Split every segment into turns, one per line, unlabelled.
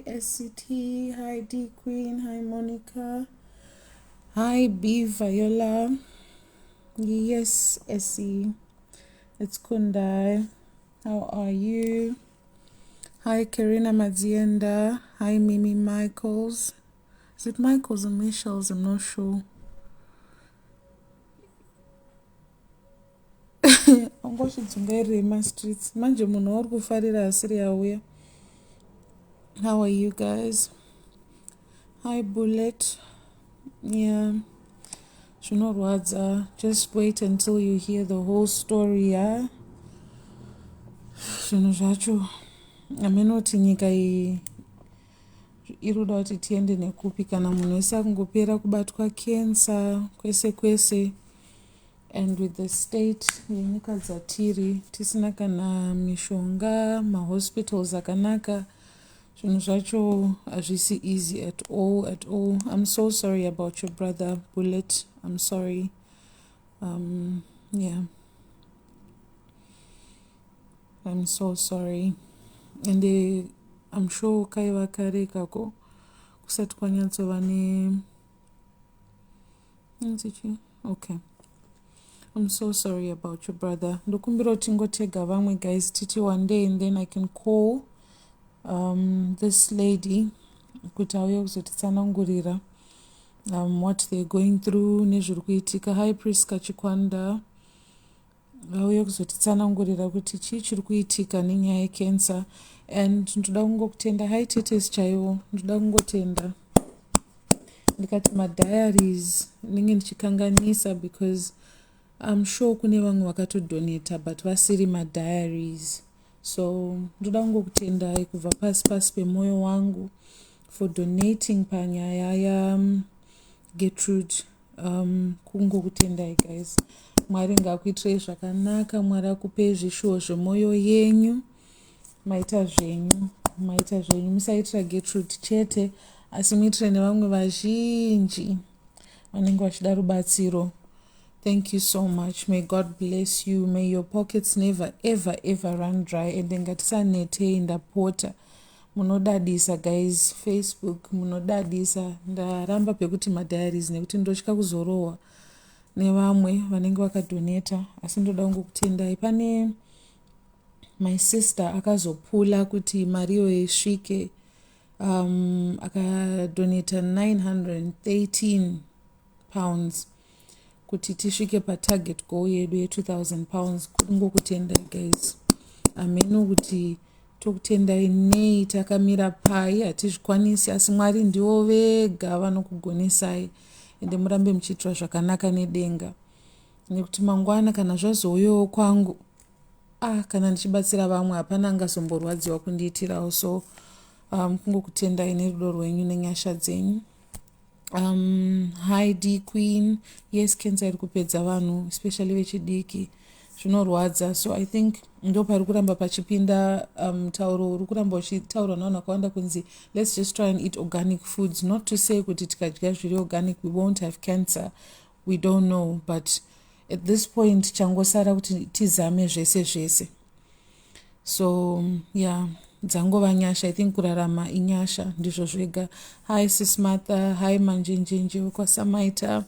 SCT, hi D Queen, hi Monica, hi B Viola. Yes, Essie, it's Kundai. How are you? Hi Karina Mazienda. Hi Mimi Michaels. Is it Michaels or Michels? I'm not sure. Wanga uchidzungairira mastreets manje munhu wauri kufarira asiri auya. How are you guys? Hi Bullet. Yeah, zvinorwadza. Just wait until you hear the whole story, yeah? Zvinhu zvacho haminoti nyika iyi iri kuda kuti tiende nekupi kana munhu wese akungopera kubatwa cancer kwese kwese and with the state yenyika dzatiri tisina kana mishonga, mahospitals akanaka, zvinhu zvacho hazvisi easy at all, at all. I'm so sorry about your brother, Bullet. I'm sorry. Yeah, I'm so sorry. And I'm sure kaiva kare ikako kusati kwanyatsova ne inzi. Okay, I'm so sorry about your brother. Ndokumbira kuti tingotega vamwe guys, titi one day, and then I can call this lady kuti auye kuzotitsanangurira what they're going through nezviri kuitika. Hi Priska Chikwanda. Vauye kuzotitsanangurira kuti chii chiri kuitika nenyaya yecancer. And ndoda kungokutenda. Hi tetes chaivo. Ndoda kungotenda ndikati madiaries ndinenge ndichikanganisa because I'm sure kune vamwe vakatodonata but vasiri madiaries. So ndoda kungokutendai kubva pasi pasi pemwoyo wangu for donating panyaya yaGertrude. Kungokutendai guys. Mwari ngakuitirei zvakanaka. Mwari akupei zvishuwo zvemwoyo yenyu. Maita zvenyu, maita zvenyu. Musaitira Gertrude chete, asi muitire nevamwe vazhinji vanenge vachida rubatsiro. Thank you so much. May God bless you. May your pockets never ever ever run dry. And ngatisanetei, ndapota. Munodadisa guys. Facebook munodadisa. Ndaramba pekuti madiaries nekuti ndotya kuzorohwa nevamwe vanenge vakadonata, asi ndoda kungokutendai. Pane my sister akazopula kuti mari iyoyo isvike, akadonata £913 kuti tisvike patarget goal yedu ye£2000. Kungokutendai guys. Hameno kuti tokutendai nei, takamira pai, hatizvikwanisi, asi Mwari ndivo vega vanokugonesai. Ende murambe muchiitira zvakanaka nedenga, nekuti mangwana kana zvazouyawo kwangu, ah, kana ndichibatsira vamwe, hapana angazomborwadziwa kundiitirawo. So kungokutendai nerudo rwenyu nenyasha dzenyu. Hi D Queen. Yes, cancer iri kupedza vanhu, especially vechidiki. Zvinorwadza. So I think ndo pari kuramba pachipinda mutauro uri kuramba uchitaurwa navanhu vakawanda kunzi let's just try and eat organic foods. Not to say kuti tikadya zviri organic we won't have cancer. We don't know, but at this point changosara kuti tizame zvese zvese. So yeah, dzangova nyasha. I think kurarama inyasha, ndizvo zvega. Hi Sis Martha. Hi Manjenjenje wekwaSamaita.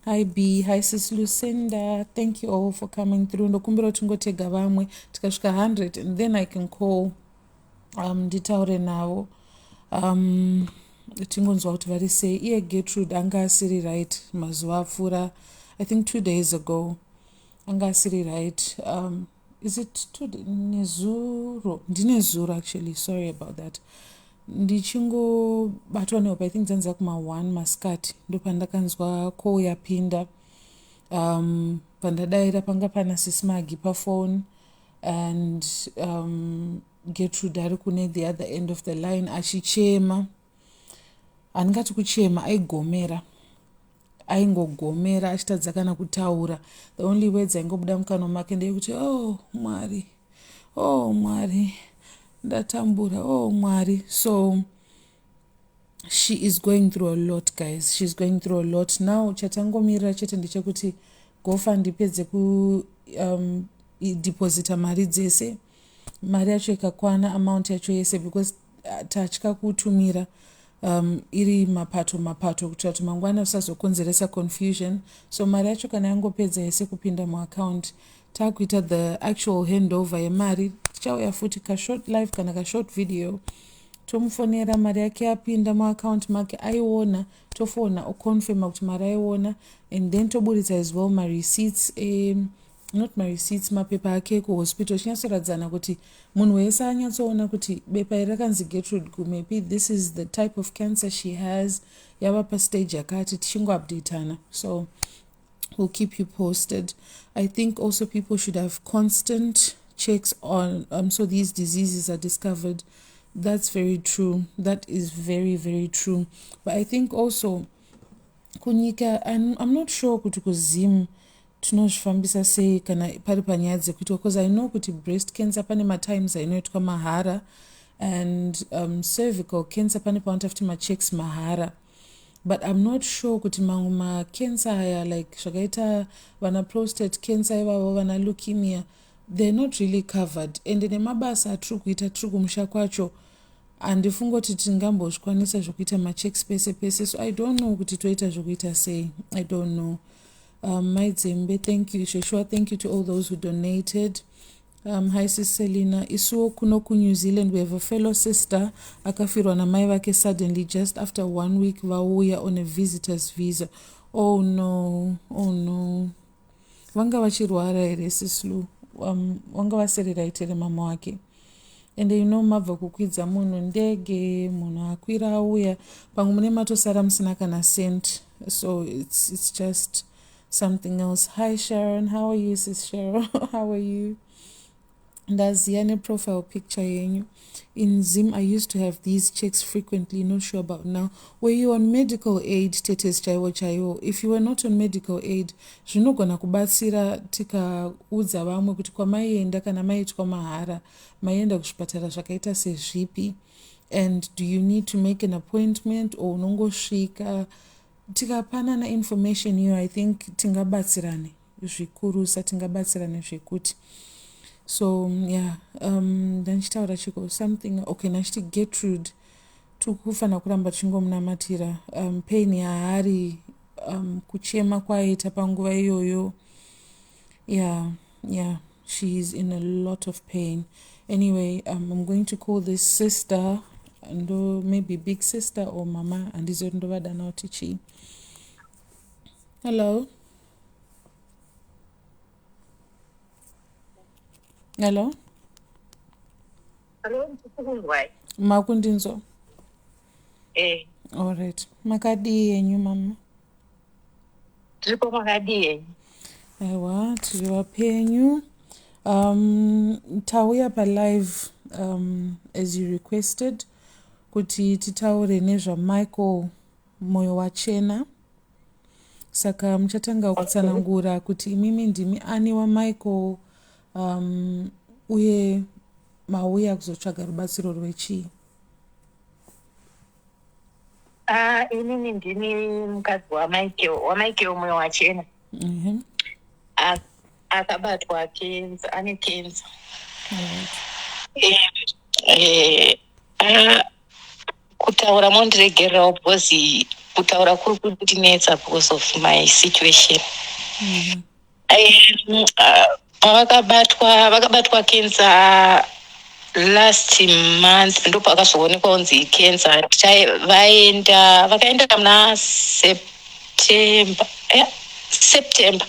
Hi B. Hi Sis Lucinda. Thank you all for coming through. Ndokumbira kuti tingotega vamwe tikasvika 100 and then I can call, nditaure navo, tingonzwa kuti vari sei. Iye Gertrude anga asiri right mazuva apfuura. I think 2 days ago anga asiri right. Is it two? Nezuro, ndinezuro actually, sorry about that. Ndichingobatwa nehope, I think dzanzi kuma-1 masikati, ndopandakanzwa call yapinda. Pandadaira panga pana Sis Magi pafone and Gertrude ari kune the other end of the line achichema. Handingati kuchema, aigomera, aingogomera achitadza kana kutaura. The only words aingobuda mukanwa make ndeyekuti, "Oh Mwari, oh Mwari, ndatambura, oh Mwari." So she is going through a lot, guys. She's going through a lot now. Chatangomirira chete ndechekuti GoFund ipedze kudeposita mari dzese, mari yacho ikakwana, amount yacho yese, because Tatya kutumira iri mapato mapato kuitira kuti mangwana usazokonzeresa confusion. So mari yacho kana yangopedza yese kupinda muaccount, taakuita the actual handover yemari, tichauya futi kashort live kana kashort video, tomufonera mari yake yapinda muaccount make, aiona, tofona oconfirma kuti mari aiona, and then toburitsa as well mareceipts, not mareceipts, mapepa ake ekuhospital, chinyatsoradzana kuti munhu wese anyatsoona kuti bepa iri rakanzi Gertrude Gumepi, this is the type of cancer she has, yava pastage yakati, tichingoupdatana. So we'll keep you posted. I think also people should have constant checks on so these diseases are discovered. That's very true. That is very, very true. But I think also kunyika, I'm not sure kuti kuZim tinozvifambisa sei kana pari panyaya dzekuitwa, because I know kuti breast cancer pane matimes ainoitwa mahara, and cervical cancer pane pavanoita futi machecks mahara, but I'm not sure kuti mamwe macancer aya, like zvakaita vana prostate cancer ivavo, vana leukemia, they're not really covered. And nemabasa atiri kuita tiri kumusha kwacho, handifungi kuti tingambozvikwanisa zvokuita machecks pese pese. So I don't know kuti toita zvokuita sei. I don't know. Maidzembe, thank you. Sheshua, thank you to all those who donated. Hi Sis Selina, isuwo kuno kuNew Zealand we have a fellow sister akafirwa namai vake suddenly just after one week vauya on a visitor's visa. Oh no, oh no. Vanga vachirwara here, Sislu? Vanga vasiri right here mama wake? Ende you know mabva kukwidza munhu ndege, munhu akwira auya, pamwe mune matosara musina kana cent. So it's just something else. Hi Sharon, how are you, Sis Sharon? How are you? Ndaziya neprofile picture yenyu. In Zim I used to have these checks frequently, not sure about now. Were you on medical aid, tetes chaiwo chaiwo? If you were not on medical aid, zvinogona kubatsira tikaudza vamwe kuti kwamaienda kana maitwa mahara, maienda kuzvipatara zvakaita sezvipi, and do you need to make an appointment or unongosvika? Tikapanana information iyo, I think tingabatsirane zvikurusa, tingabatsirane zvekuti. So yeah, ndandichitaura chiko something. Okay, ndachiti Gertrude tikufanira kuramba tichingomunamatira. Pain yaari, kuchema kwaaita panguva iyoyo, yeah, she is in a lot of pain. Anyway, I'm going to call this sister, ndo maybe big sister or mama, handizivi kuti ndovadana kuti chii. Hello, hello.
Hello, ndikukunzwai.
Makundinzwa?
Eh.
Allright, makadii yenyu mama?
Tiripo, makadii yenyu?
Aiwa, tiri vapenyu. Tauya palive as you requested kuti titaure nezvaMichael Moyo Wachena. Saka muchatanga kutsanangura kuti imimi ndimi ani waMichael, uye mauya kuzotsvaga rubatsiro rwechii?
Ah, inini ndini mukadzi waMichael, waMichael Moyo Wachena. Akabatwa cancer, ane cancer. Eh, kutaura mondiregererawo because kutaura kuri kundinetsa because of my situation. Pavakabatwa, vakabatwa cancer last month, ndopakazoonekwa kunzi cancer. Vaenda, vakaenda muna September, yeah, September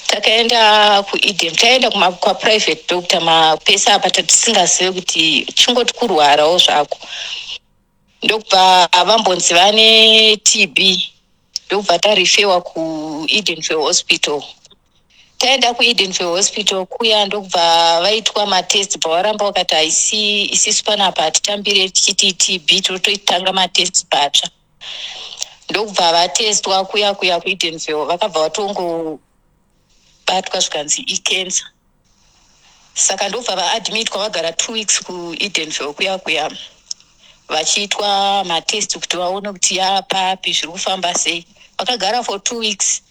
takaenda kuEden, taenda kwaprivate doctor mapesa apa tatisingazive kuti chingoti kurwarawo zvako, ndokubva vambonzi vane TB, ndokubva tarifewa kuEdenville Hospital. Taenda kuEdenville Hospital kuya, ndokubva vaitwa matest, bva varamba vakati haisi, isisu panapa hatitambire tichiti TB, tototanga matest patsva. Ndokubva vatestwa kuya kuya kuEdenville, vakabva vatongobatwa zvikanzi icancer. Saka ndobva vaadmitwa, vagara 2 weeks kuEdenville kuya kuya vachiitwa matest kuti vaone kuti yapapi, zviri kufamba sei. Vakagara for 2 weeks.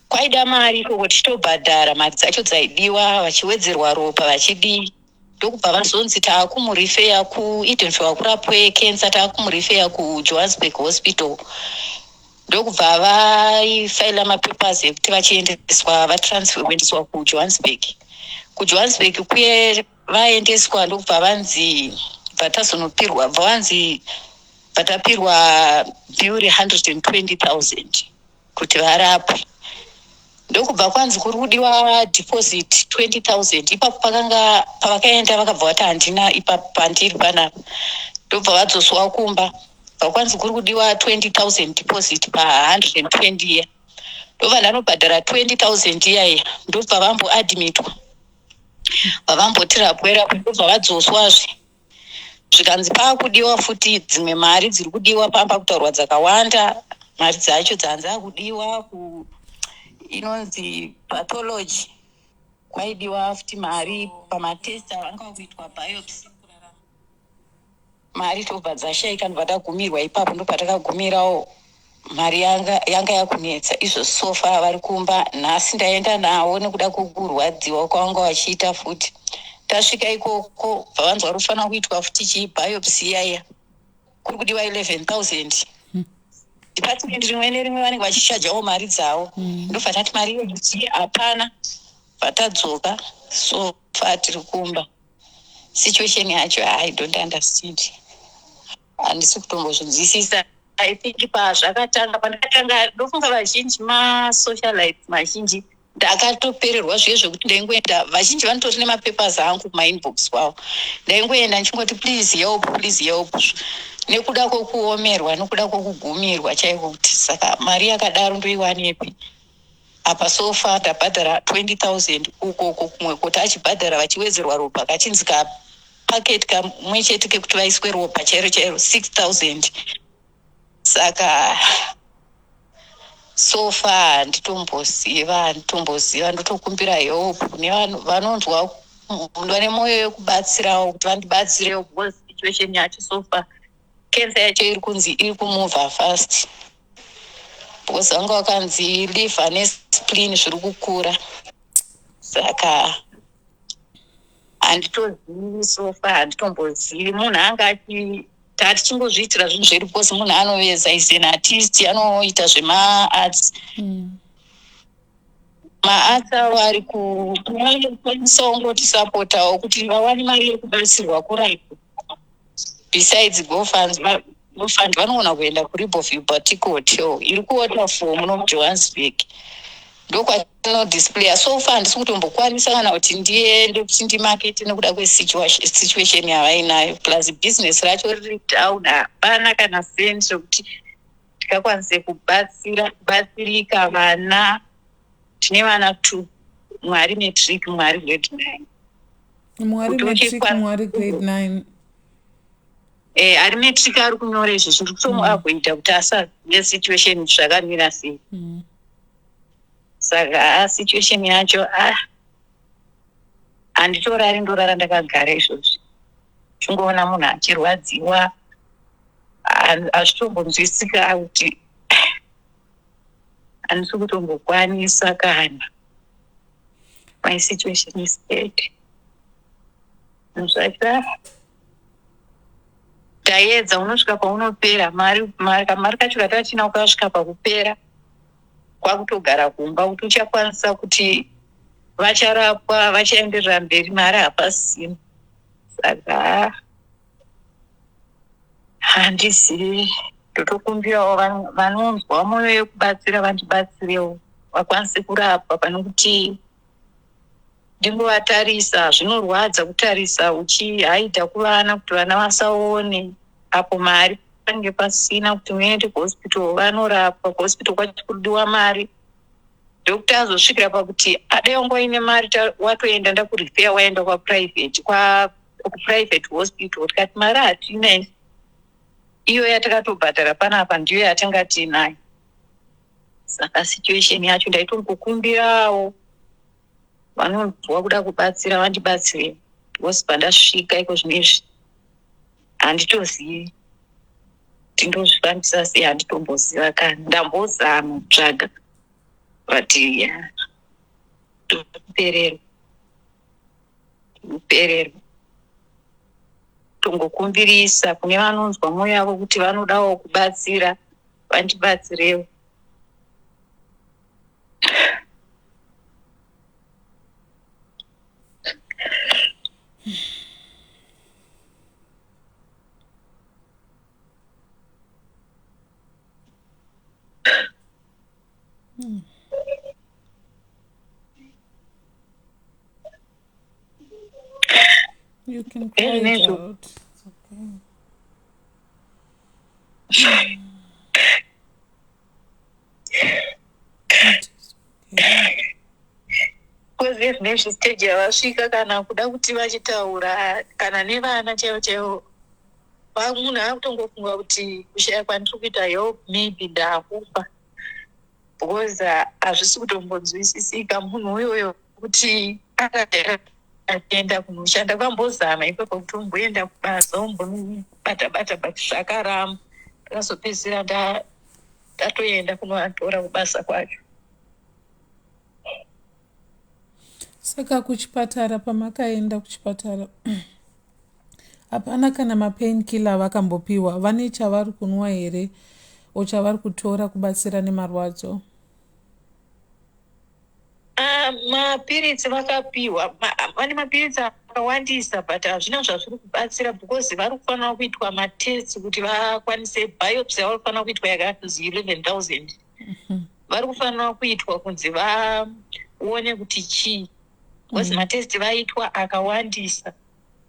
Kwaida mari ikoko, tichitobhadhara mari dzacho dzaidiwa, vachiwedzerwa ropa, vachidii. Ndokubva vazonzi taakumurefer kuEdenville kurapwe cancer, taakumurefer kuJohannesburg Hospital. Ndokubva vaifaila mapapers ekuti vachiendeswa, vatransfer kuendeswa kuJohannesburg. KuJohannesburg kuye vaendeswa, ndokubva vanzi bva tazonopirwa, bva vanzi bva tapirwa bill re120 000 kuti varapwe. Ndokubva kwanzi kuri kudiwa deposit 20 000. Ipapo pakanga pavakaenda, vakabva vati handina ipapo pandiri panapa. Ndobva vadzoswa kumba, bva kwanzi kuri kudiwa 20 000 deposit pa120 iya. Ndobva ndanobhadhara 20 000 iyaiya. Ndobva vamboadmitwa, vavamboti rapwe rapwe. Ndobva vadzoswazve, zvikanzi paakudiwa futi dzimwe mari dziri kudiwa pamba, kutaurwa dzakawanda mari dzacho dzanzi akudiwa ku inonzi pathology, kwaidiwa futi mari pamatest avanga kuitwa biopsy. Mari tobva dzashayika, ndobva tagumirwa ipapo. Ndopatakagumirawo, mari yanga yakunetsa izvo. So far vari kumba. Nhasi ndaenda navo nekuda kwokurwadziwa kwavanga vachiita futi. Tasvika ikoko, bva vanzwa rufanira kuitwa futi chii, biopsy iyaiya, kuri kudiwa 11 000. Department rimwe nerimwe vanenge vachichajawo mari dzavo. Ndobva tati mari yechi hapana, bva so far tiri kumba. Situation yacho, I don't understand, handisi kutombozvinzwisisa. I think pazvakatanga, pandakatanga, ndofunga vazhinji masocialites mazhinji ndakatopererwa zviye zvekuti ndaingoenda, vazhinji vanotori nemapapers angu kumainbox kwavo. Ndaingoenda ndichingoti, "Please help, please help," nekuda kwokuomerwa, nekuda kwokugumirwa chaiko, kuti saka mari yakadaro ndoiwanepi? Apa so far ndabhadhara 20 000 ukoko, kumwe kuti achibhadhara vachiwedzerwa ropa, kachinzi kapaketi kamwe chete kekuti vaiswe ropa chairo chairo 6 000. Saka so far handitomboziva, handitomboziva. Ndotokumbira help kune vanhu vanonzwa, vane mwoyo yekubatsirawo, kuti vandibatsirewo, because situation yacho so far, cancer yacho iri kunzi iri kumova fast, because vanga vakanzi liver nespleen zviri kukura. Saka handitozivi, so far handitombozivi. Munhu anga achi tatichingozviitira zvinhu zvedu, because munhu anoveza, is an artist, anoita zvemaarts. Maarts avo ari kukwanisawo kuti vawane mari yekubatsirwa kurapwa. Besides GoFund, GoFund vanogona kuenda kuRiverview Boutique Hotel iri kuWaterfall muno muJohannesburg, ndokwatinodisplaya. So far handisi kutombokwanisa kana kuti ndiende kuti ndimakete nekuda kwesituation yavainayo, plus business racho riri down, hapana kana cent rekuti tikakwanise kubatsira kubatsirika vana. Tine vana two, mumwe ari matric, mumwe ari grade 9.
Mwari
Kuti
matric, mwari grade 9.
Ari matric ari kunyora izvo, zviri kutomuavoida kuti asazive situation zvakamira sei. Saka situation yacho, ah, handitorari, ndorara ndakagara izvozvi, chingoona munhu achirwadziwa, hazvitombonzwisika kuti handisi kutombokwanisa kana. My situation is bad zvacho. Taedza, unosvika paunopera mari, kamari kacho katachina ukasvika pakupera, kwakutogara kumba kuti uchakwanisa kuti vacharapwa, vachaenderera mberi, mari hapasina. Saka handizivi, ndotokumbirawo vanonzwa mwoyo yekubatsira vandibatsirewo vakwanise kurapwa, pane kuti ndingovatarisa. Zvinorwadza kutarisa uchihaidha kuvana kuti vana vasaone, apo mari panenge pasina kuti muende kuhospital vanorapwa. Kuhospital kwacho kudiwa mari. Doctor azosvikira pakuti adai wanga uine mari, watoenda ndakurefer, waenda kwaprivate, kuprivate hospital. Tikati mari hatina, iyo yatakatobhadhara panapa ndiyo yatanga tiinayo. Saka situation yacho, ndaitombokumbirawo vanonzwa kuda kubatsira vandibatsire, because pandasvika iko zvino izvi handitozivi kuti ndozvifambisa sei, handitomboziva kana ndambozama kutsvaga, but yeah, topererwa, kupererwa. Tongokumbirisa kune vanonzwa mwoyo yavo kuti vanodawo kubatsira, vandibatsirewo.
You can cry it
Ezvinezvi
out. It's okay. It is okay.
Because ezvinezvi stage yavasvika, kana kuda kuti vachitaura kana nevana chaivo chaivo, munhu akutongofunga kuti kushaya kwandiri kuita help, maybe ndakufa, because hazvisi kutombonzwisisika munhu uyoyo kuti akaenda kunoshanda. Kwambozama ipapo kuti umboenda kubasa, umbobata bata, but zvakaramba. Ndakazopedzisira ndatoenda kunovatora kubasa kwacho.
Saka kuchipatara, pamakaenda kuchipatara, hapana kana mapain killer vakambopiwa? Vane chavari kunwa here o chavari kutora kubatsira nemarwadzo?
Ah, mapiritsi vakapiwa, vane mapiritsi akawandisa, but hazvina zvazviri kubatsira because vari kufanira kuitwa matest kuti vakwanise biopsy. Vari kufanira kuitwa yakanzi 11,000. Vari kufanira kuitwa kunzi vaone kuti chii, because matest vaitwa akawandisa.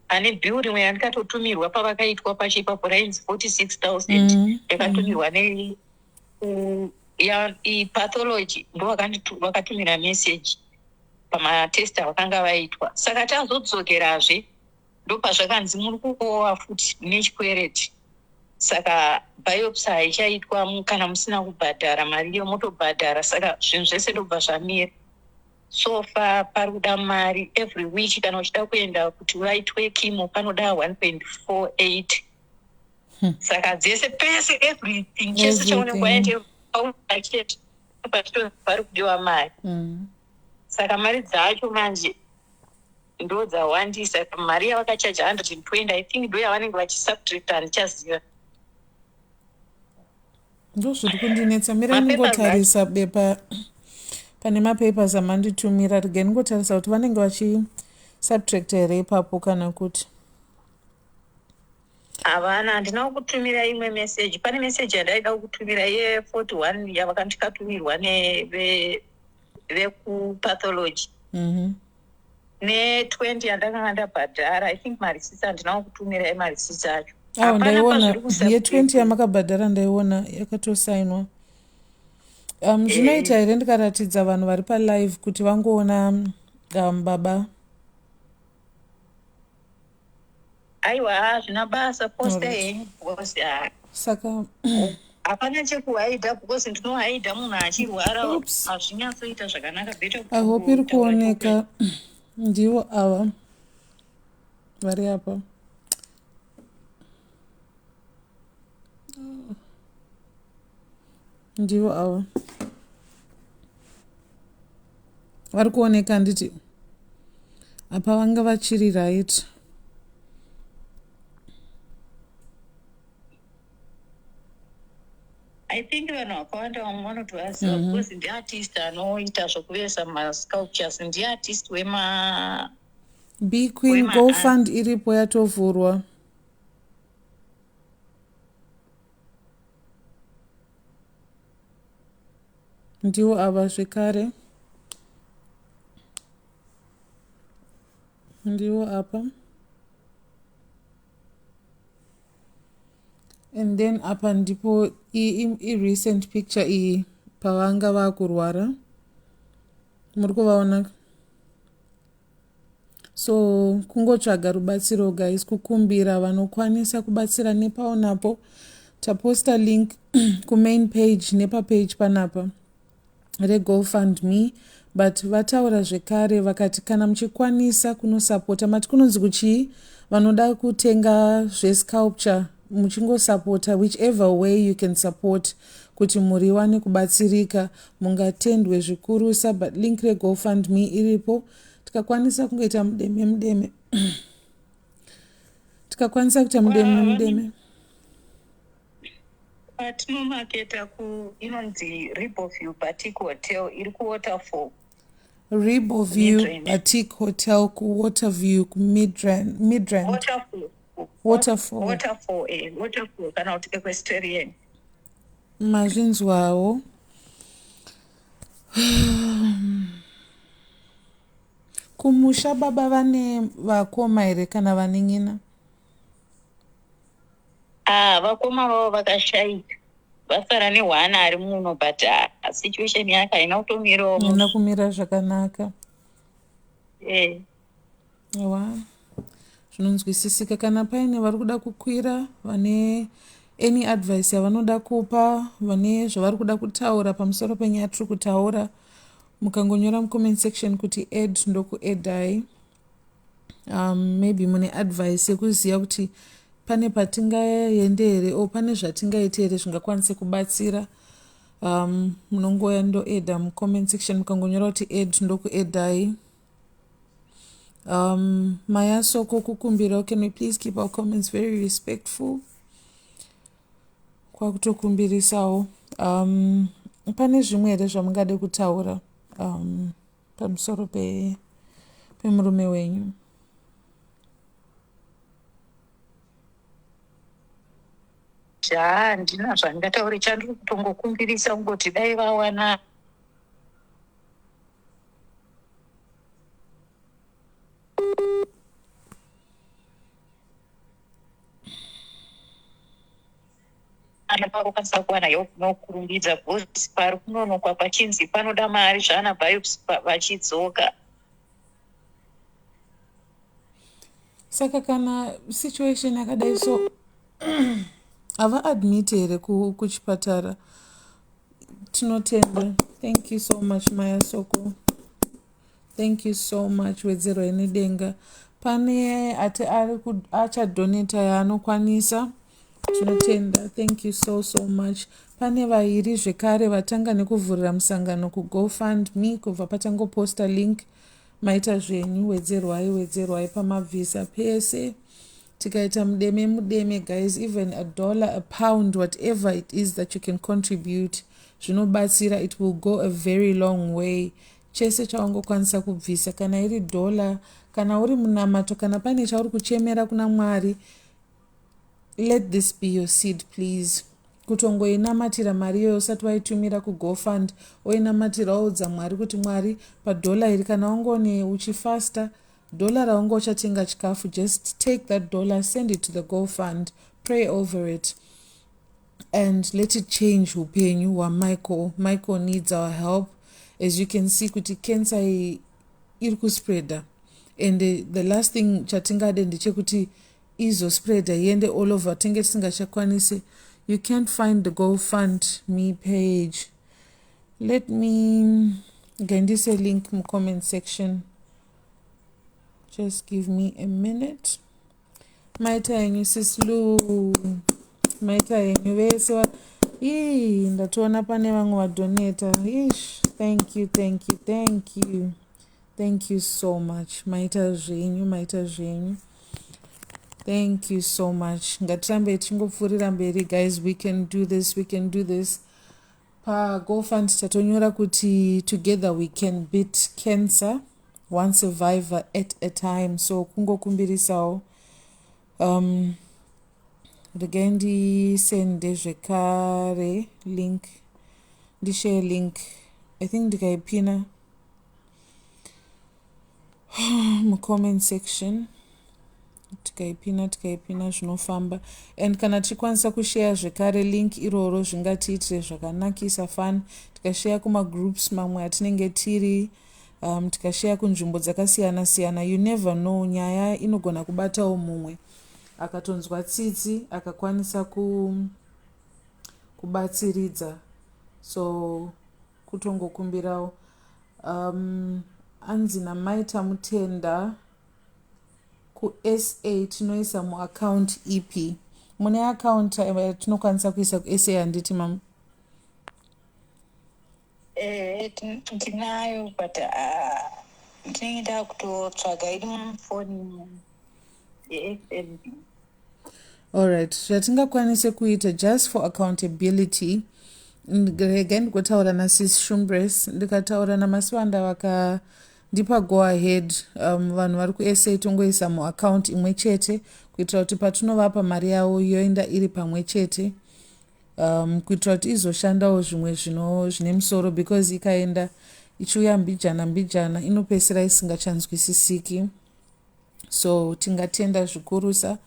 Ane bill rimwe yandikatotumirwa pavakaitwa pacho ipapo rainzi 46,000. Yakatumirwa ne ipathology, ndo vakatumira message pamatest avakanga vaitwa. Saka tazodzokerazve, ndopazvakanzi muri kuowa futi nechikwereti, saka biopsy haichaitwa kana musina kubhadhara mari iyo, motobhadhara. Saka zvinhu zvese ndobva zvamira. So far pari kuda mari every week. Kana uchida kuenda kuti vaitwe chemo, panoda 1.48. Saka dzese pese, everything, chese chaunenge
Everything.
waende chete pachito pari kudiwa mari. Saka mari dzacho manje ndo dzawandisa. Mari yavakachaja 120, I think ndo yavanenge vachisubtracta, handichaziva.
Ndo zviri kundinetsa. Mira,
Mapapers
ndingotarisa bepa pane mapapers amanditumira. Regai ndingotarisa kuti vanenge vachisubtracta here ipapo kana kuti
Havana. Handina kukutumira imwe message. Pane message yandaida kukutumira ye41 yavakandikatumirwa vekupathology ne20 yandakanga ndabhadhara. I think marisitsi handina kukutumira, emarisitsi acho.
Awo.
Hapana
Ndaiona.
pazviri
Ye20
kusubtractwa.
yamakabhadhara ndaiona yakatosainwa. Zvinoita here ndikaratidza vanhu vari palive kuti vangoona baba?
Aiwa, hazvina basa, posta
Alright.
henyu because ah,
Saka
hapana chekuhaidha because ndinohaidha munhu achirwara.
Oops.
Hazvinyatsoita zvakanaka, better
I hope iri
kutongotaura chokwadi.
kuoneka. Ndivo ava vari apa. Ndivo ava vari kuoneka. Handiti apa vanga vachiri right?
I think vanhu vakawanda vamwe vanotovaziva because ndiartist anoita zvokuveza masculptures, ndiartist wema
B Queen.
Wema
GoFund iripo, yatovhurwa. Ndivo ava zvekare, ndivo apa. And then apa ndipo irecent picture iyi pavanga vakurwara, muri kuvaona. So kungotsvaga rubatsiro guys, kukumbira vanokwanisa kubatsira nepaonapo. Taposta link kumain page nepapage panapa reGoFund Me, but vataura zvekare vakati kana muchikwanisa kunosapota, mati kunonzi kuchii, vanoda kutenga zvesculpture, muchingosapota whichever way you can support kuti mhuri iwane kubatsirika, mungatendwe zvikurusa. But link reGoFund Me iripo. Tikakwanisa kungoita mudeme mudeme. Tikakwanisa kuita mudeme mudeme.
Patinomaketa ku inonzi Riverview Batik Hotel iri kuWaterfall.
Riverview Batik Hotel kuWaterview kuMidrand. Midrand.
Waterfall.
Waterfall.
Waterfall, Waterfall kana kuti Equestrian.
Mazvinzwawo. Kumusha baba vane vakoma here kana vanin'ina?
Ah, vakoma vavo vakashaika. Vasara nehwana ari muno but situation yake haina kutomirawo.
Haina kumira zvakanaka.
Eh.
Wa. Zvinonzwisisika kana paine vari kuda kukwira vane any advice yavanoda kupa vane zvavari kuda kutaura pamusoro penyaya tiri kutaura mukangonyora mucomment section kuti add ndokuaddai. Maybe mune advice yekuziva kuti pane patingaende here or pane zvatingaite here zvingakwanise kubatsira. Munongouya ndoadda mucomment section mukangonyora kuti add ndokuaddai. Mayasoko kukumbirawo, can we please keep our comments very respectful? Kwakutokumbirisawo. Pane zvimwe here zvamungade kutaura pamusoro pemurume wenyu?
Handina zvandingataure, chandiri kutongokumbirisa kungoti dai vawana anokwanisa kuwana help nokurumbidza because pari kunonokwa pachinzi panoda mari zvana biopsy vachidzoka.
Saka kana situation yakadai so havaadmit here kuchipatara? Tinotenda. Thank you so much, Maya Soko. Thank you so much, wedzerwai nedenga. Pane ati ari achadonata yaanokwanisa. Tinotenda. Thank you so so much. Pane vairi zvekare vatanga nekuvhurira musangano kuGoFund Me kubva patangoposta link. Maita zvenyu, wedzerwai, wedzerwai pamabvisa pese. Tikaita mudeme mudeme guys, even a dollar, a pound, whatever it is that you can contribute, zvinobatsira. It will go a very long way. Chese chaungokwanisa kubvisa, kana iri dollar, kana uri munamato, kana pane chauri kuchemera kuna Mwari, let this be your seed, please. Kutongoinamatira mari iyoyo usati waitumira kuGoFund, oinamatira waudza Mwari kuti Mwari, padhola iri, kana wangone uchifasta, dollar raunga uchatenga chikafu, just take that dollar, send it to the GoFund, pray over it and let it change upenyu hwaMichael. Michael needs our help. As you can see kuti cancer iyi iri kuspreada, and the last thing chatingade ndechekuti izospreada iende all over, tinge tisingachakwanisi. You can't find the GoFund Me page. Let me ngandise link mucomment section. Just give me a minute. Maita henyu, Sislu, maita henyu vese. Ii, ndatoona pane vamwe vadonata. Ish, thank you, thank you, thank you, thank you so much. Maita zvenyu, maita zvenyu. Thank you so much. Ngatirambe tichingopfuurira mberi, guys. We can do this, we can do this. PaGoFund tatonyora kuti together we can beat cancer, one survivor at a time. So kungokumbirisawo. Regai ndisende zvekare link, ndishare link. I think ndikaipina mucomment section, tikaipina, tikaipina, zvinofamba. And kana tichikwanisa kushare zvekare link iroro, zvingatiitire zvakanakisa fun. Tikashare kumagroups mamwe atinenge tiri, tikashare kunzvimbo dzakasiyana siyana, you never know, nyaya inogona kubatawo mumwe akatonzwa tsitsi akakwanisa kubatsiridza. So kutongokumbirawo. Anzi namaita mutenda kuSA tinoisa muaccount ipi? Mune account yatinokwanisa kuisa kuSA, handiti mama?
Ndinayo, but ndinenge ndakutotsvaga iri mufoni yeFNB.
Alright, zvatingakwanise kuita just for accountability, regai ndikotaura nasis Shumbres, ndikataura naMasivanda vakandipa go ahead. Vanhu vari kuSA tongoisa muaccount imwe chete kuitira kuti patinovapa mari yavo yoenda iri pamwe chete, kuitira kuti izoshandawo zvimwe zvine musoro, because ikaenda ichiuya mbijana mbijana inopedzisira isingachanzwisisiki. So tingatenda zvikurusa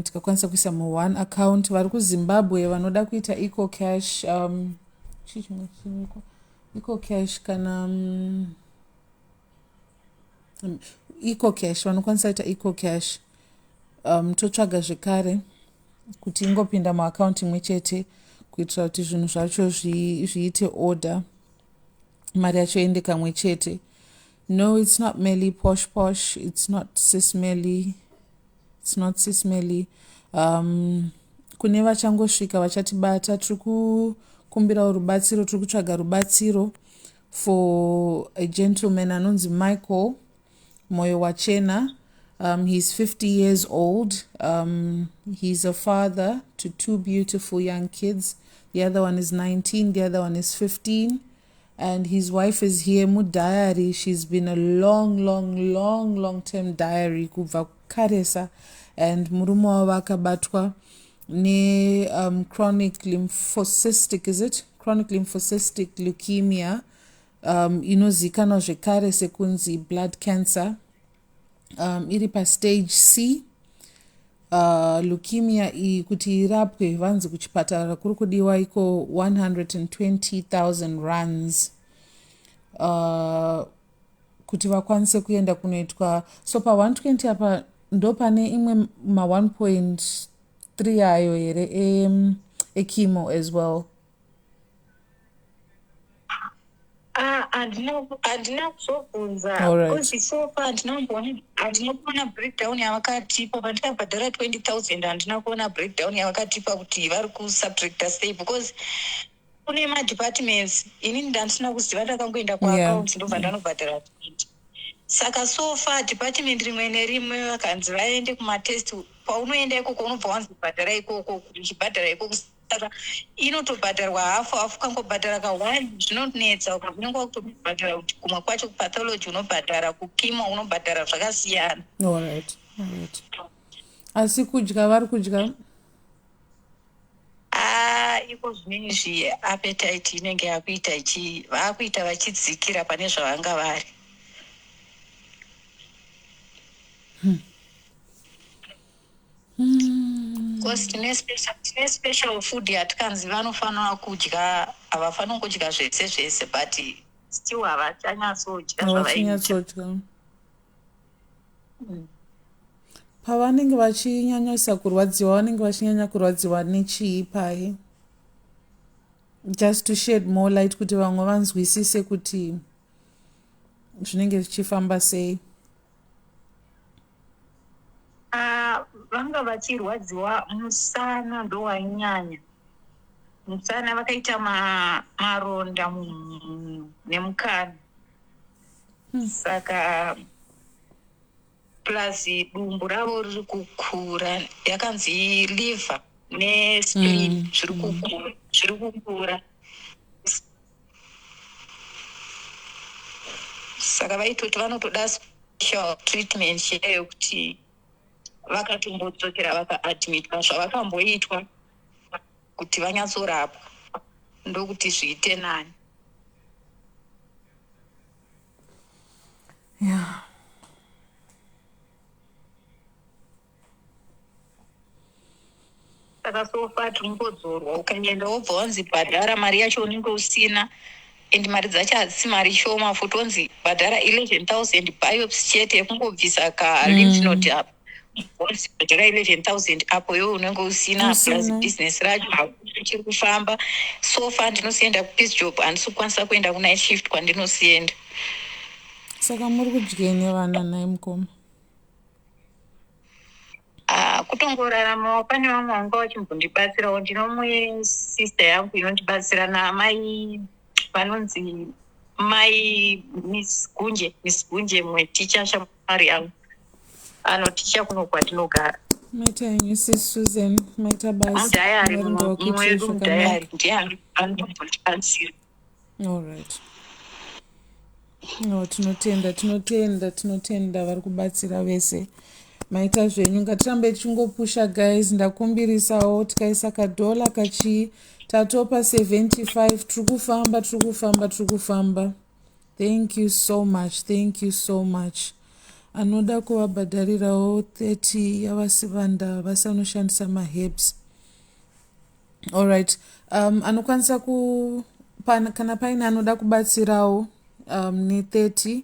tikakwanisa kuisa muone account. Vari kuZimbabwe vanoda kuita EcoCash, chii chimwe chinoitwa EcoCash kana EcoCash, vanokwanisa kuita EcoCash. Totsvaga zvekare kuti ingopinda muaccount imwe chete kuitira kuti zvinhu zvacho zviite order, mari yacho iende kamwe chete. No, it's not Melly Posh Posh, it's not Sis Melly, it's not Sis Melly. Kune vachangosvika vachatibata, tiri kukumbirawo rubatsiro, tiri kutsvaga rubatsiro for a gentleman anonzi Michael Moyo Wachena. He's 50 years old. He's a father to two beautiful young kids. The other one is 19, the other one is 15. And his wife is here mudiary. She's been a long, long, long, long term diary kubva karesa, and murume wavo akabatwa ne chronic lymphocytic, is it chronic lymphocytic leukemia, inozikanwa zvekare sekunzi blood cancer, iri pastage C. Leukemia iyi kuti irapwe, vanzi kuchipatara kuri kudiwa iko 120 000 rands kuti vakwanise kuenda kunoitwa. So pa120 apa ndo pane imwe ma1.3 ayo here echemo as well?
Ah, handina kuzobvunza because so far handina kuona breakdown yavakatipa pandikabhadhara 20 000. Handina kuona breakdown yavakatipa kuti vari kusubtracta sei, because kune madepartments inini ndandisina kuziva. Ndakangoenda kuaccounts, ndobva ndanobhadhara 20. Saka so far department rimwe nerimwe vakanzi vaende kumatest. Paunoenda ikoko unobva wanzi bhadhara ikoko, uchibhadhara ikoko. Saka inotobhadharwa hafu hafu. Ukangobhadhara ka1 zvinonetsa, unenge wakutobhadhara kuti kumwe kwacho kupathology unobhadhara, kuchemo unobhadhara, zvakasiyana.
Alright. Asi kudya vari kudya?
Ah, iko zvinezvi appetite inenge yakuita vakuita vachidzikira pane zvavanga vari. Because tine special food yatikanzi vanofanira kudya. Havafaniri kudya zvese zvese, but still havachanyatsodya zvavaita.
Havachinyatsodya. Pavanenge vachinyanyisa kurwadziwa, vanenge vachinyanya kurwadziwa nechii pai? Just to shed more light kuti vamwe vanzwisise kuti zvinenge zvichifamba sei.
Ah, vanga vachirwadziwa musana, ndowainyanya musana. Vakaita maronda nemukana. Saka plus dumbu ravo riri kukura, yakanzi liver nespleen zviri kukura, zviri kukura. Saka vaitoti vanotoda special treatment chaiyo yekuti vakatombodzokera vakaadmitwa zvavakamboitwa kuti vanyatsorapwa, ndokuti zviite nani. Saka so far tinongodzorwa. Ukaenda wobva wanzi bhadhara mari yacho, unenge usina, and mari dzacho hadzisi mari shoma futi. Onzi bhadhara 11 000 biopsy chete yekungobvisa kalymph node apa, onzi bhadhara 11 000 apo iwe unenge usina. Plus
Usina.
Business racho hakuchiri kufamba. So far ndinosienda kupiece job, handisi kukwanisa kuenda kunight shift kwandinosienda.
Saka muri kudyei nevana nhai mukoma?
Ah, kutongoraramawo. Pane vamwe vanga vachimbondibatsirawo. Ndinomwe sister yangu inondibatsira namai vanonzi mai Miss Gunje, Miss Gunje, mumwe ticha shamwari yangu anoticha kuno kwandinogara.
Maita henyu Sis Susan, maita basa.
Mudhayari
Mwari
mumwe
ngawakuitirei
wedu
zvakanaka.
mudhayari ndiye anotibatsira.
All right. No, tinotenda, tinotenda, tinotenda vari kubatsira vese. Maita zvenyu, ngatirambe tichingopusha guys. Ndakumbirisawo tikaisa kadhola kachii tatopa 75 tiri kufamba, tiri kufamba, tiri kufamba. Thank you so much, thank you so much. Anoda kuvabhadharirawo 30 yavasivanda vasanoshandisa maherbs. Alright, anokwanisa ku pana, kana paine anoda kubatsirawo ne 30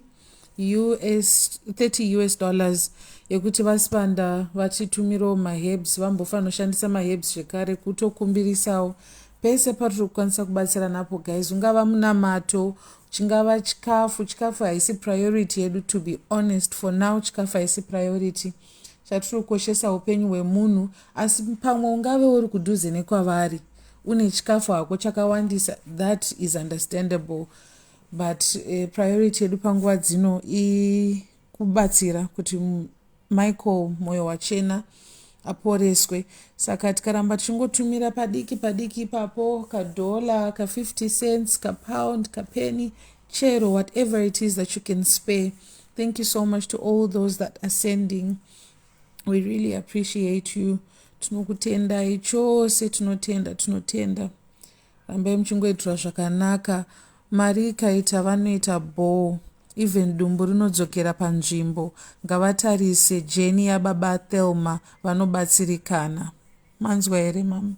US 30 US dollars yekuti vasipanda vatitumirawo maherbs vambofanoshandisa maherbs zvekare kutokumbirisawo pese patiri kukwanisa kubatsira napo guys ungava munamato chingava chikafu chikafu haisi priority yedu to be honest for now chikafu haisi priority chatiri kukoshesa upenyu hwemunhu asi pamwe ungave uri kudhuze nekwavari une chikafu hako chakawandisa that is understandable but priority yedu panguva dzino ikubatsira kuti Michael moyo wachena aporeswe saka tikaramba tichingotumira padiki padiki ipapo kadhola ka50 cents kapound kapeni chero whatever it is that you can spare. Thank you so much to all those that are sending. We really appreciate you. Tinokutendai chose, tinotenda, tinotenda. Rambai muchingoitirwa zvakanaka. Mari ikaita vanoita bhoo. Even dumbu rinodzokera panzvimbo. Ngavatarise jeni yababa Thelma vanobatsirikana. Manzwa here mama?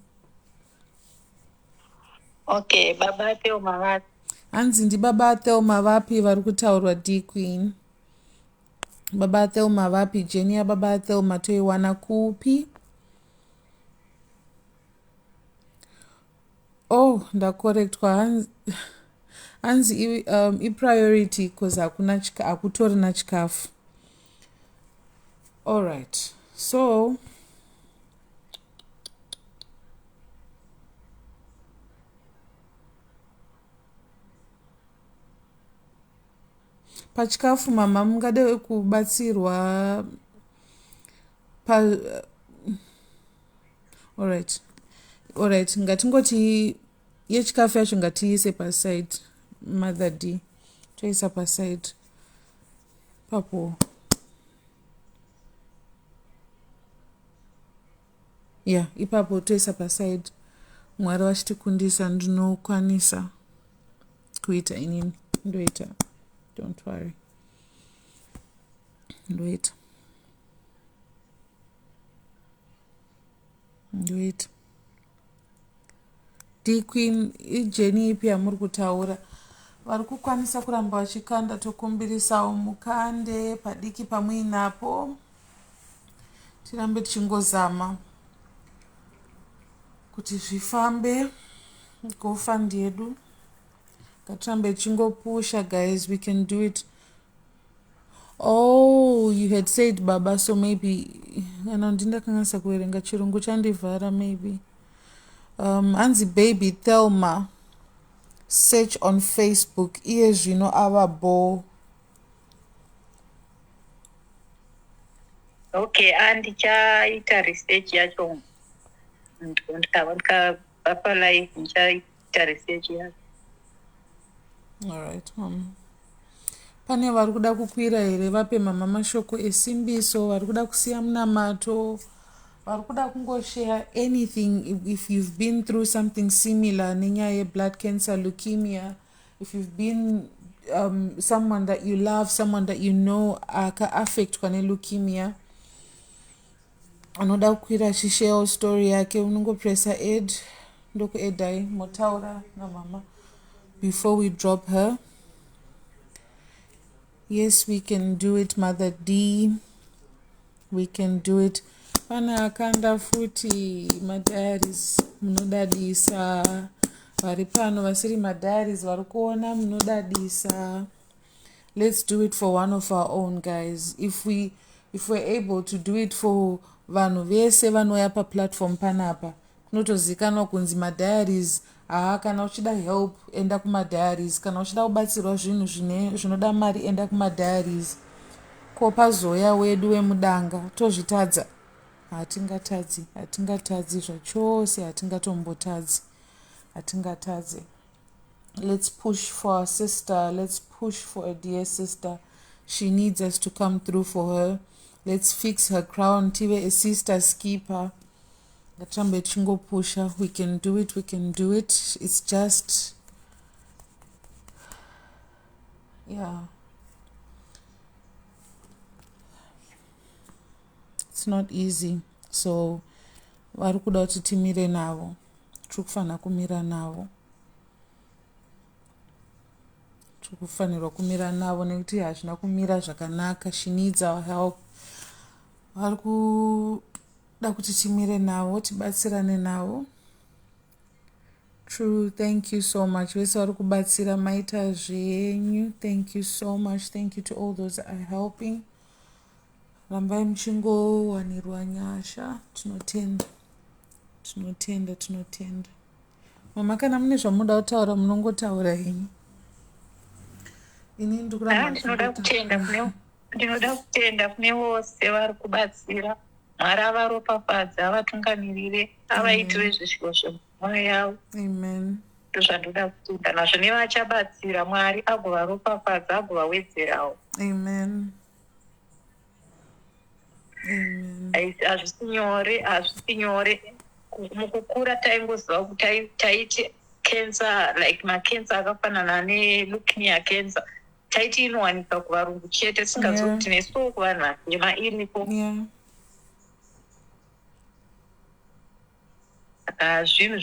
Okay, baba Thelma vapi?
Hanzi ndibaba Thelma vapi vari kutaurwa D Queen? Baba Thelma vapi? Jeni yababa Thelma toiwana kupi? Oh, ndakorektwa. Hanzi ipriority because hakuna hakutorina chikafu. All right. So pachikafu mama mungade kubatsirwa pa alright alright ngatingoti yechikafu yacho ngatiise paside mother d toisa paside papo ya yeah, ipapo toisa paside mwari vachitikundisa ndinokwanisa kuita inini ndoita don't worry ndoita ndoita D Queen ijeni ipi yamuri kutaura vari kukwanisa kuramba vachikanda tokumbirisawo mukande padiki pamuinapo tirambe tichingozama kuti zvifambe gofund yedu ngatirambe tichingopusha guys we can do it. Oh, you had said baba, so maybe kana ndindakanganisa kuverenga chirungu chandivhara maybe. Hanzi baby Thelma search on Facebook iye zvino ava bho.
Okay, andichaita research yacho ndikabva palive ndichaita research yacho.
Alright, pane vari kuda kukwira here vape mama mashoko esimbiso vari kuda kusiya munamato vari kuda kungoshare anything if you've been through something similar nenyaya yeblood cancer leukemia if you've been someone that you love someone that you know akaaffectwa neleukemia anoda kukwira achisharewo story yake unongopressa add ndokuedai motaura namama before we drop her. Yes, we can do it, Mother D. We can do it. Pane akanda futi madiaries munodadisa vari pano vasiri madiaries vari kuona munodadisa. Let's do it for one of our own guys. If we're able to do it for vanhu vese vanouya paplatform panapa kunotozikanwa kunzi madiaries haa kana uchida help enda kumadiaries kana uchida kubatsirwa zvinhu zvinoda mari enda kumadiaries ko pazoya wedu wemudanga tozvitadza. Hatingatadzi, hatingatadzi zvachose, hatingatombotadzi, hatingatadzi. Let's push for our sister. Let's push for a dear sister. She needs us to come through for her. Let's fix her crown. Tive a sister skipper. Ngatirambe tichingopusha. We can do it, we can do it. It's just, yeah, it's not easy. So vari kuda kuti timire navo, tiri kufanira kumira navo, tiri kufanirwa kumira navo nekuti hazvina kumira zvakanaka. She needs our help. Vari kuda kuti timire navo, tibatsirane navo. True, thank you so much. Vese vari kubatsira, maita zvenyu. Thank you so much. Thank you to all those that are helping. Rambai muchingowanirwa nyasha. Tinotenda, tinotenda, tinotenda. Mama, kana mune zvamunoda kutaura, munongotaura henyu. Ini ndiri kuramba
Ndinoda kutenda kune, ndinoda kutenda kune vose vari kubatsira. Mwari avaropafadze, avatungamirire, avaitire zvishuwo zvemwoyo yavo.
Amen.
Ndozvandoda kutenda nazvo, nevachabatsira, Mwari agovaropafadza, agovawedzerawo.
Amen, amen.
Hazvisi nyore, hazvisi nyore. Mukukura taingoziva kuti taiti cancer, like macancer akafanana neleukemia cancer, taiti inowanikwa kuvarungu chete, tisingazivi kuti nesuwo kuvanhu vatema iriko. Saka zvinhu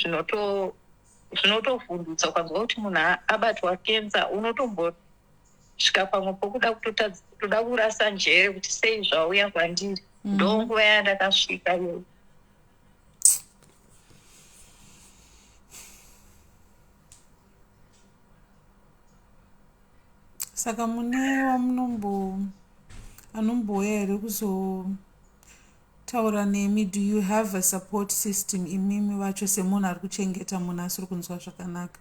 zvinotovhundutsa ukanzwa kuti munhu abatwa cancer, unotombosvika pamwe pokuda kutoda kurasa njere kuti sei zvauya kwandiri. Ndo nguva yandakasvika iyoyo.
Saka mune wamunombo anombouya here kuzotaura nemi? Do you have a support system imimi vacho, semunhu ari kuchengeta munhu asiri kunzwa zvakanaka?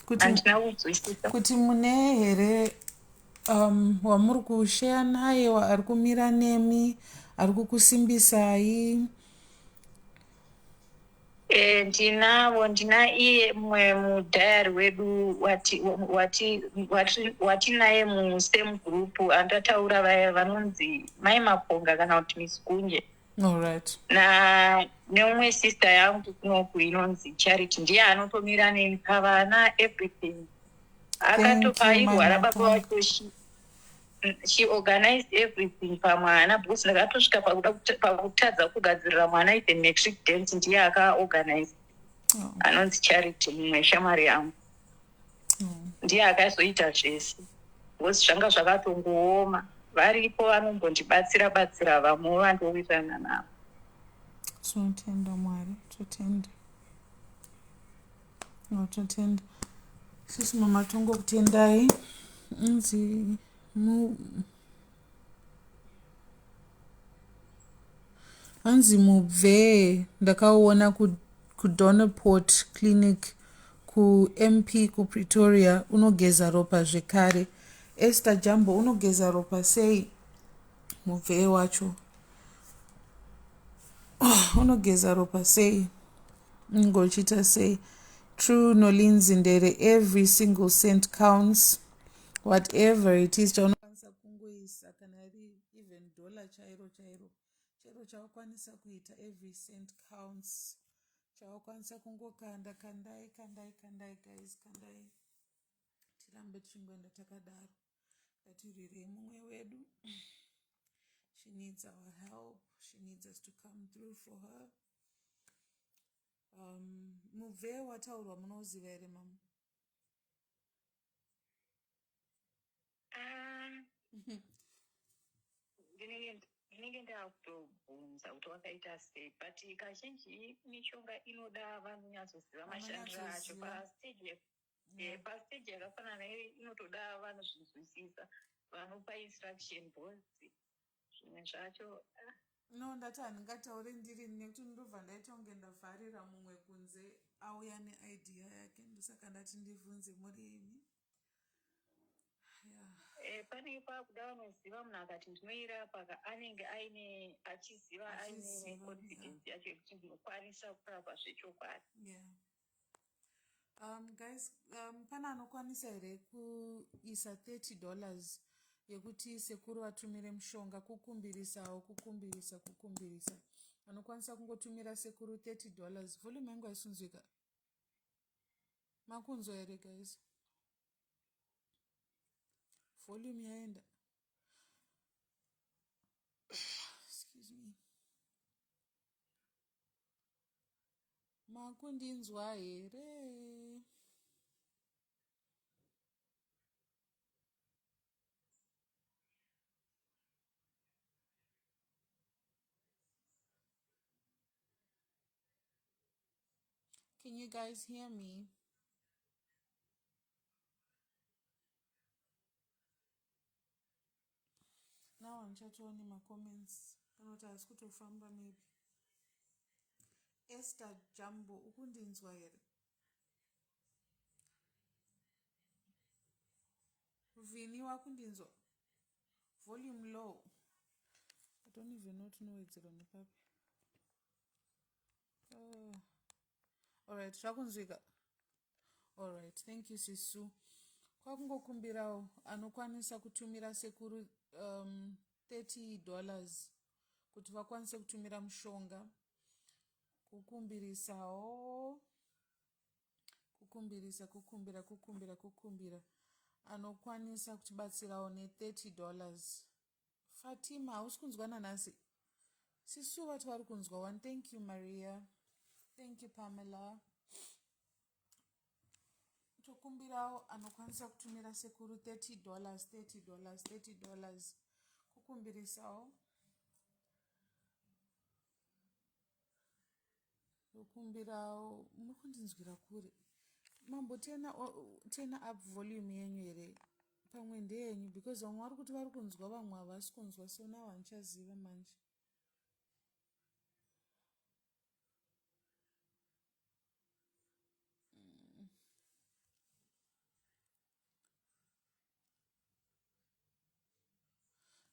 Kuti
Handina kunzwisisa.
Kuti mune here wamuri kusheya naye, ari kumira nemi, ari kukusimbisai?
Ndinavo, ndina iye mumwe mudhayari wedu watinaye musame group andataura, vaya vanonzi Mai Maponga kana kuti Miss Kunje.
All right.
Na neumwe sister yangu kunoku inonzi Charity, ndiye anotomira neni pavana, everything.
Thank you,
Akatopairwara
Mai
baba
Maponga.
vacho, she organized everything pamwana, because ndakatosvika pakutadza kugadzirira mwana even matric dance, ndiye akaorganize. Anonzi Charity, mumwe shamwari yangu. Ndiye akazoita zvese because zvanga zvakatongooma. Varipo vanombondibatsira batsira, vamwe vandowirirana navo.
Tinotenda Mwari, totenda. No, totenda sisi mama, tongokutendai. Nzi hanzi mubvee ndakauona kuDonaport Clinic kuMP kuPretoria, unogeza ropa zvekare. Esther Jambo, unogeza ropa sei mubvee wacho? Unogeza ropa sei? Unenge uchiita sei? True, Nolinzi Ndere, every single cent counts, whatever it is chaunokwanisa kungoisa, kana ri even dollar chairo chairo, chero chawakwanisa kuita, every cent counts. Chawakwanisa kungokanda, kandai, kandai, kandai guys, kandai, tirambe tichingoenda takadaro. Ngatirirei mumwe wedu. She needs our help. She needs us to come through for her. Mubvee wataurwa munouziva here, mama?
Ndinenge ndakutobvunza kuti wakaita sei, but kazhinji mishonga inoda vanonyatsoziva mashandiro acho.
Vanonyatsoziva.
Pastage, pastage yakafanana neiyi inotoda vanozvinzwisisa, vanopa instruction, because zvimwe zvacho
No, ndati handingataure ndiri, nekuti ndobva ndaita kunge ndavharira mumwe kunze auya neidea yake. Ndosaka ndati ndibvunze muri imi. Yeah.
Eh, panenge pakuda vanoziva munhu akati ndinoirapa ka anenge aine achiziva aine
Achiziva, yeah.
confidence yacho yekuti ndinokwanisa kurapa zvechokwadi.
Yeah. Guys, pane anokwanisa here kuisa $30 yekuti sekuru vatumire mushonga kukumbirisawo kukumbirisa kukumbirisa anokwanisa kungotumira sekuru $30 volume yangu haisunzwika makunzwa here guys volume yaenda excuse me Makundinzwa here? Can you guys hear me? Now handichatooni macomments kana kuti haasi kutofamba maybe. Esther Jambo ukundinzwa here? Vini wakundinzwa? Volume low. I don't even know tinowedzera nepapi. Alright, zvakunzwika. Alright, thank you sisu. Kwakungokumbirawo anokwanisa kutumira sekuru $30 kuti vakwanise kutumira mushonga. Kukumbirisawo kukumbirisa kukumbira kukumbira kukumbira anokwanisa kutibatsirawo ne $30. Fatima hausi kunzwa nanhasi? Sisu vati vari kunzwa one. Thank you Maria. Thank you Pamela. Tokumbirawo anokwanisa kutumira sekuru $30 $30 $30 kukumbirisawo. Ndokumbirawo muri kundinzwira kure. Mambo tena tena up volume yenyu here? Pamwe ndeyenyu because vamwe vari kuti vari kunzwa vamwe havasi kunzwa so now handichaziva manje.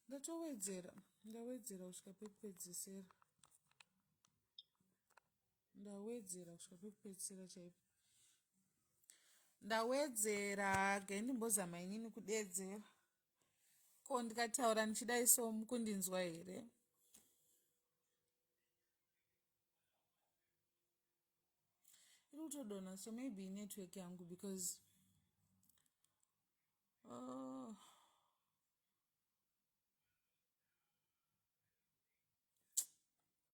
Ndatowedzera, ndawedzera kusvika pekupedzisira. Ndawedzera kusvika pekupedzisira chaipo. Ndawedzera, gai ndimbozama inini kudeedzera. Ko ndikataura ndichidai so mukundinzwa here? Iri kutodonha so maybe inetwork yangu because